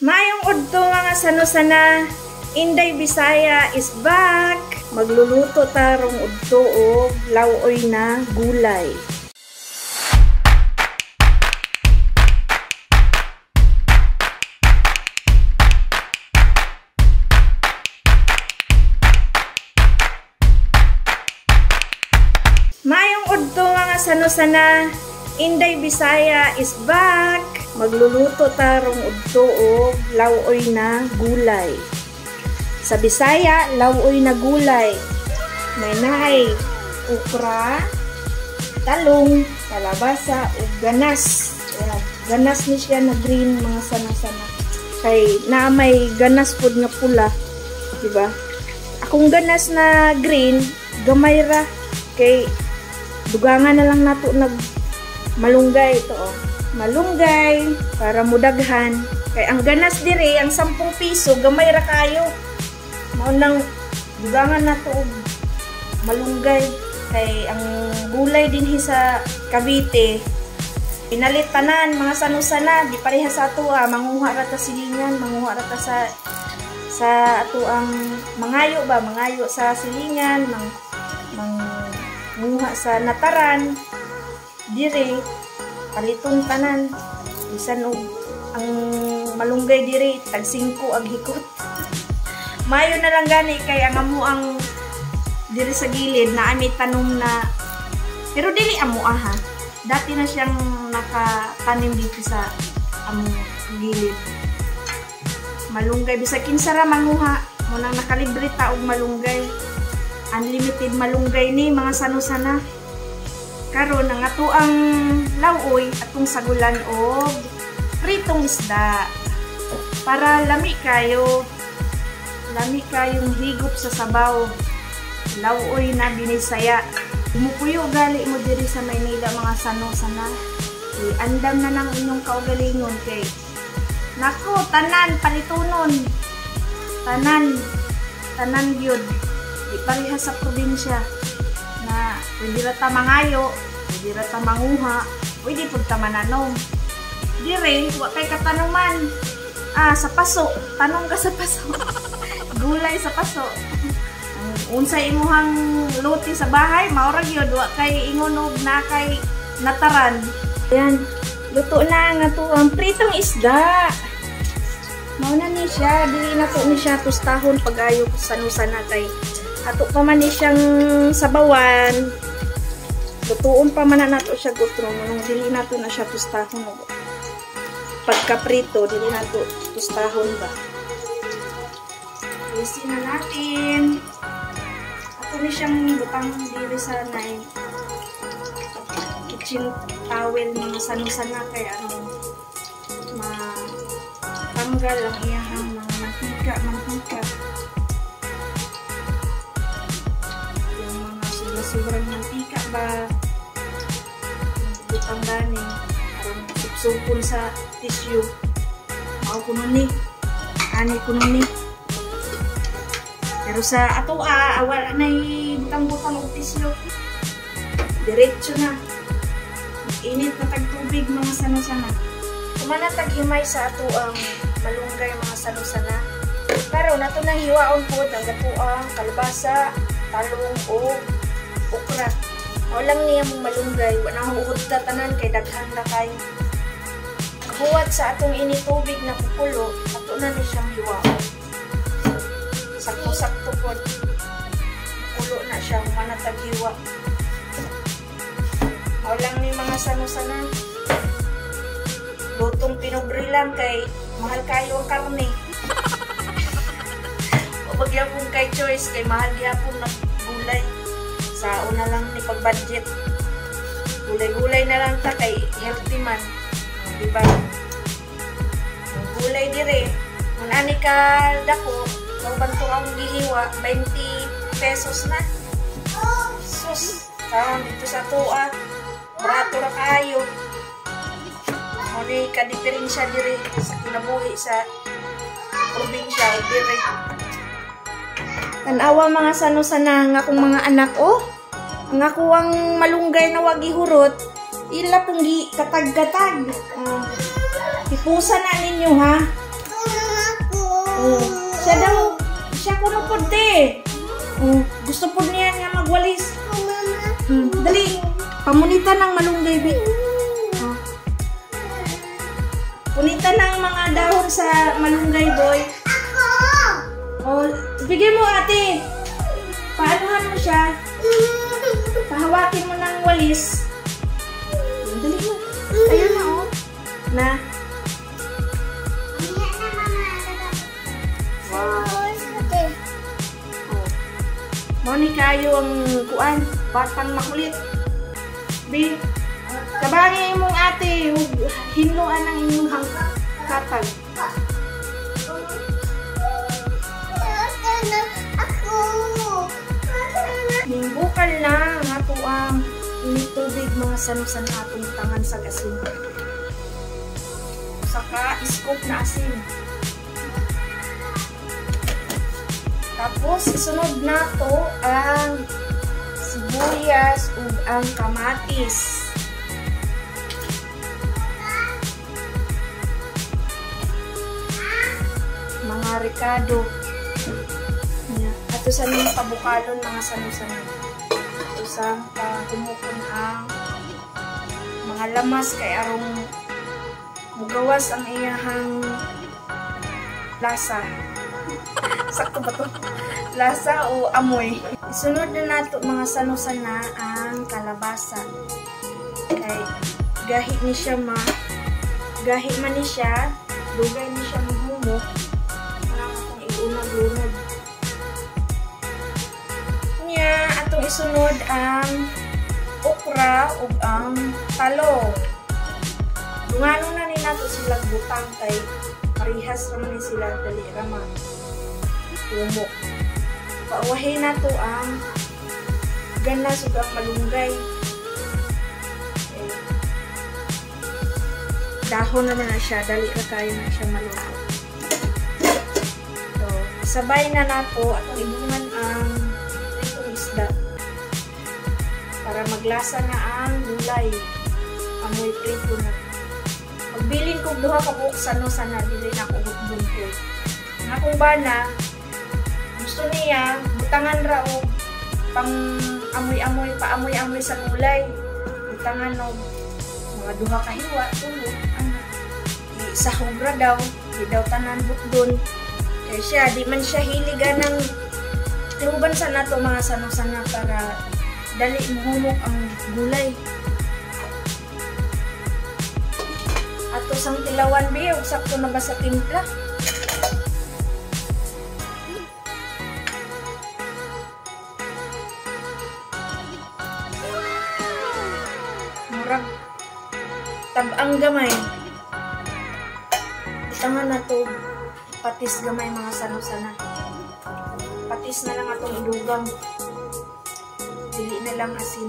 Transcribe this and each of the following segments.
Maayong udto mga sano-sana, Inday Bisaya is back. Magluluto tarong udto og lawoy na gulay. Maayong udto mga sano-sana, Inday Bisaya is back. Magluluto tarong udto og lawoy na gulay. Sa Bisaya, lawoy na gulay. May naay okra, talong, kalabasa ug ganas. Ayan, ganas ni siya na green mga sana-sana. Kay naa may ganas pud nga pula, di ba? Akong ganas na green, gamay ra kay dugangan na lang nato nag malunggay ito oh. Malunggay para mudaghan. Kay ang ganas dire ang 10 piso gamay ra kayo. Mao nang dugangan nato og malunggay kay ang gulay dinhi sa Cavite pinalit tanan mga sano-sana, di pareha sa ato ah, manguha ra ta silingan, manguha ra ta sa ato ang mangayo ba, mangayo sa silingan, manguha sa nataran dire paliton tanan. Bisan og ang malunggay dire tag 5 ang hikot. Mayo na lang gani kay ang amo ang dire sa gilid na may tanom na, pero dili amo aha. Dati na siyang nakatanim dito sa among gilid. Malunggay bisag kinsa ra manguha, mo nang nakalibre ta og malunggay. Unlimited malunggay ni mga sano-sana. Karon ang ato ang lawoy atong sagulan og pritong isda para lami kayo. Lami kayong higop sa sabaw. Lawoy na binisaya. Mupuyo gali mo diri sa Maynila mga sano-sana. Andam na nang inyong kaugalingon kay nako tanan palitunon. Tanan tanan gyud. Di pareha sa probinsya na pwede ra ta mangayo, pwede ra ta manguha, pwede pud ta mananom. Dire wa kay katanuman. Ah, sa paso, tanong ka sa paso. Gulay sa paso. Ang unsa imuhang lote sa bahay, mao ra gyud, wa kay ingon og na kay nataran. Ayan, luto na ang ato ang pritong isda. Mao na ni siya, dili na po ni siya tustahon pag-ayo sano-sana kay ato pa man ni siyang sabawan. Lutuon pa man na nato siya gutro, nung dili nato na siya tustahon. Pagkaprito, dili nato tustahon ba. Isin na natin. Ato ni siyang butang diri sa nay kitchen towel mga sano-sana kay ano matanggal ang iyahang mga mantika, mantika. Yung mga sobra-sobrang mantika ba butang gani aron supsupon sa tissue. Mao kuno ni. Ani kuno ni. Pero sa ato wala nay butang-butang og tissue. Diretso na. Init na tag tubig mga sano-sana. Kumana tag himay sa ato ang malunggay mga sano-sana. Pero nato nang hiwaon pod ang gatuang kalabasa, talong o okra. Mao lang niya mong malunggay, wa na huhod ta tanan kay daghan na kayo. Huwat sa atong ini tubig na kukulo, ato na ni siyang hiwaon. Sakto-sakto pod. Kulo na siya, humana tag hiwa. Mao lang ni mga sano-sana. Lutong pinobre lang kay mahal kayo ang karne. O pagyapon kay choice kay mahal gyapon ng gulay. Sa una lang ni pag-budget. Gulay-gulay na lang ta kay healthy man. Di ba? Ang gulay dire, kung ani ka dako, kauban to ang gihiwa, 20 pesos na. Sus, karon dito sa tuwa, barato ra kayo. Mo ni ka-diferensya dire sa kinabuhi sa probinsya o dire. Tan-awa mga sano-sana nga akong mga anak oh. Ang akuang malunggay na wag gihurot, ila pong gi katag-katag. Hipusa na ninyo ha. Oh, siya daw, siya kuno pod te. Oh, gusto pod niya nga magwalis. Dali, pamunita ng malunggay, bi. Oh. Punita ng mga dahon sa malunggay, boy. Ako! Oh, bigay mo, ate. Paanuhan mo siya. Pahawakin mo ng walis. Dali mo. Ayun na, oh. Na. Umiyak na, mama. Wow. Wow. Oh. Mao ni kayo ang kuan, batang makulit. Bi, tabangi imong ate, ug hinloan ang inyong katag. Ako. Ningbukal lang ato ang init tubig mga sanusan atong tangan sa asin. Saka scoop na asin. Tapos isunod nato ang sibuyas ug ang kamatis. Mga rekado. Ato sa ning pabukalon mga sanusanan. Ato sa pahumukon ang mga lamas kay arong mugawas ang iyahang lasa. Sakto ba to? Lasa o amoy. Isunod na nato mga sanusana ang kalabasa. Kay gahi ni siya ma gahi man ni siya, dugay ni siya maghumok. Wala akong iunag-lunod. Nya atong isunod ang okra ug ang talong. Dungano na ni nato sila butang kay parehas ra man ni sila, dali ra ma humok. Pauwahin nato ang ganas ug ang malunggay. Okay. Dahon naman na siya, dali ra kayo na siya maluto. So, sabay na nato atong ibungan ang pritong isda para maglasa na ang gulay, amoy prito na. Pagbilin kog duha ka buok sano-sana, dili na ako hutbon. Ang akong bana gusto niya butangan ra og pang amoy-amoy, paamoy-amoy sa gulay. Butangan og mga duha ka hiwa, tulo, ana. Isahog ra daw, di daw tanan butdon. Kay siya di man siya hilig anang tihuban sa nato mga sano-sana para dali muhumok ang gulay. Ato sang tilawan bi, og sakto na ba sa timpla? Murag tab-ang gamay. Butangan na to patis gamay mga sano-sana. Patis na lang atong idugang. Dili na lang asin.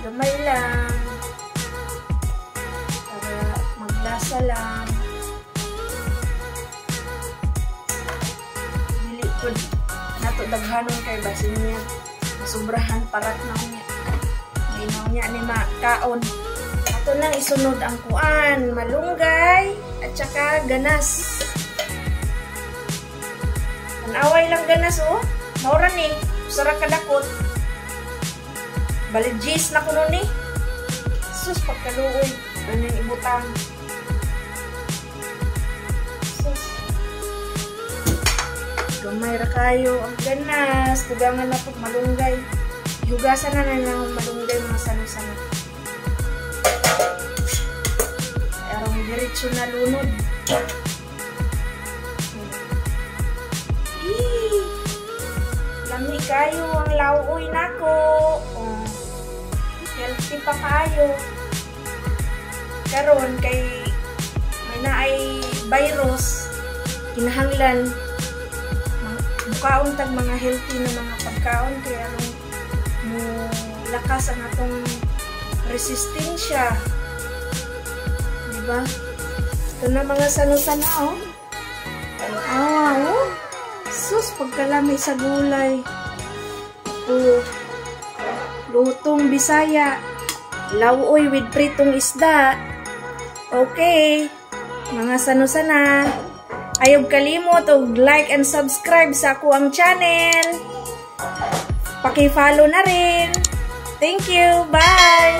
Gamay lang. Para maglasa lang. Dili pud nato daghanon kay basin niya masubrahan parat na niya. Ginaw niya ni makaon. Ato nang isunod ang kuan, malunggay at saka ganas. Tanaway lang ganas oh. Maura ni, usara ka dakot. Bali gis na kuno ni. Sus, pagkaluoy, ano yung ibutang. Sus. Gamay ra kayo ang ganas, dugangan na pag malunggay. Hugasan na na lang malunggay mga sano-sano. Arong diretso na lunod. Eee! Lami kayo ang lauoy nako. Oh, healthy pa kayo. Karon kay may naay virus, kinahanglan mukaon tag mga healthy na mga pagkaon kay arong mo lakas ang atong resistensya. Diba? Ito na mga sano-sana oh. Ah, oh. Sus, pagkalami sa gulay. Oh. Lutong Bisaya. Lauoy with pritong isda. Okay. Mga sano-sana. Ayaw kalimot og like and subscribe sa akoang channel. Paki-follow na rin. Thank you. Bye!